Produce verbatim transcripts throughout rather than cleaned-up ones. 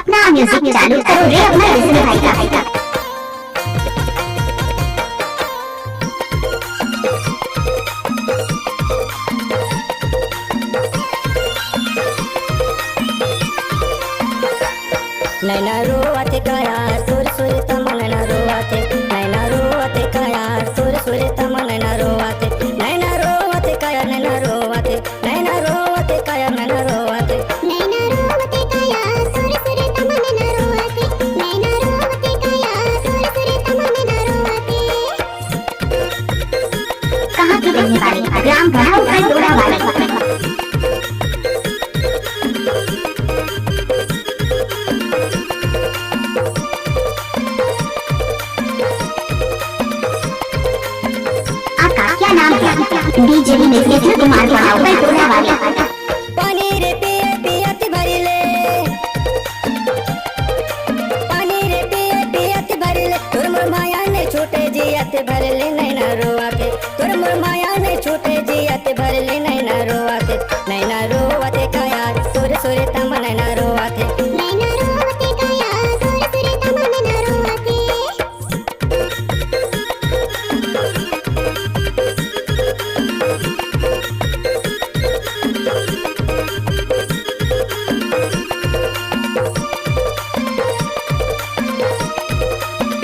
ना, म्यूजिक चालू करो रे अपना विष्णु भाई का। नैना रोवत काया सुर सुर तम नैना रोवत, नैना रोवत काया सुर सुर तम नैना रोवत, नैना रोवत काया नैना रोवत, नैना रोवत काया नैना रोवत। नैना रोवत काया सुर सुर तम नैना रोवत, नैना रोवत काया सुर सुर तम नैना रोवत। कहाँ के रहने वाले? ग्राम घना ऊपर डोरा वाले। आपका क्या नाम है? डीजे विष्णु कुमार घना ऊपर डोरा वाले। पानी रे पिए पियत भरी ले, पानी रे पिए पियत भरी ले, तोर मोर माया नहीं छूटे जियत भर ले नैना रोवत हे, तोर मोर माया नहीं छूटे जियत भर ले नैना रोवत हे, नैना रोवत हे काया सुर सुर तम नैना रोवत हे। नैना रोवत हे काया सुर सुर तम नैना रोवत हे।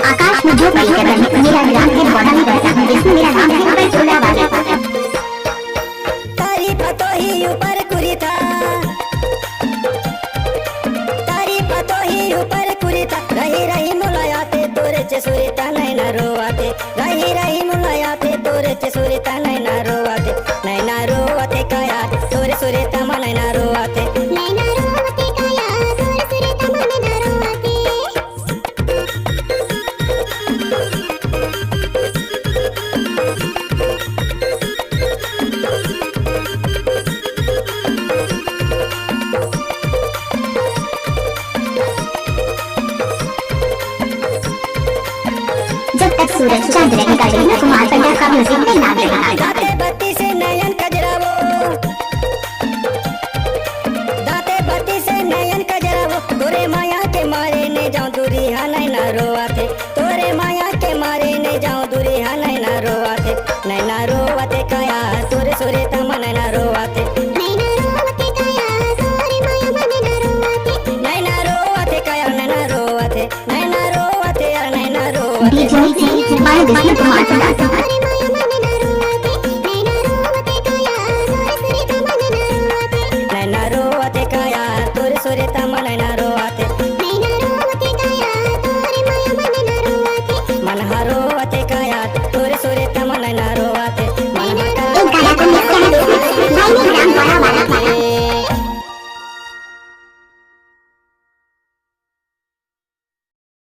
आकाश में जो पल कर रहे, मेरा नाम है बड़ा ही रहता हूँ, जिसमें मेरा नाम है ऊपर झूला वाले। तारी पतोही ऊपर कुरिता, तारी पतोही ऊपर कुरिता, रही रही मुलायाते तोरे चे सुरिता नैना रोवाते, रही रही मुलायाते तोरे चे सुरिता नैना रोवाते, नैना रोवाते काया तोरे सुरिता मा नैना रोवाते। नैना रोवाते काया तोरे सुरिता मा नैना रोवाते। जब तक सूरज चांद रहेगा, विष्णु कुमार पंडा का म्यूजिक में नाम रहेगा। दाते बत्ती से नयन कजरावो, दाते बत्ती से नयन कजरावो, तोरे माया के मारे ने जाऊं दूरी हा नैना रोवाथे, तोरे माया के मारे ने जाऊं दूरी हा नैना रोवाथे, नैना रोवाथे काया सुर सुरे तमा नैना रोवाथे, नैना रोवाथे काया तोरे माया मा नैना रोवाथे, नैना रोवाथे काया नैना रोवाथे। नैना रोवत हे यार, नैना रोवत हे। डीजे बाय विष्णु कुमार झंडा।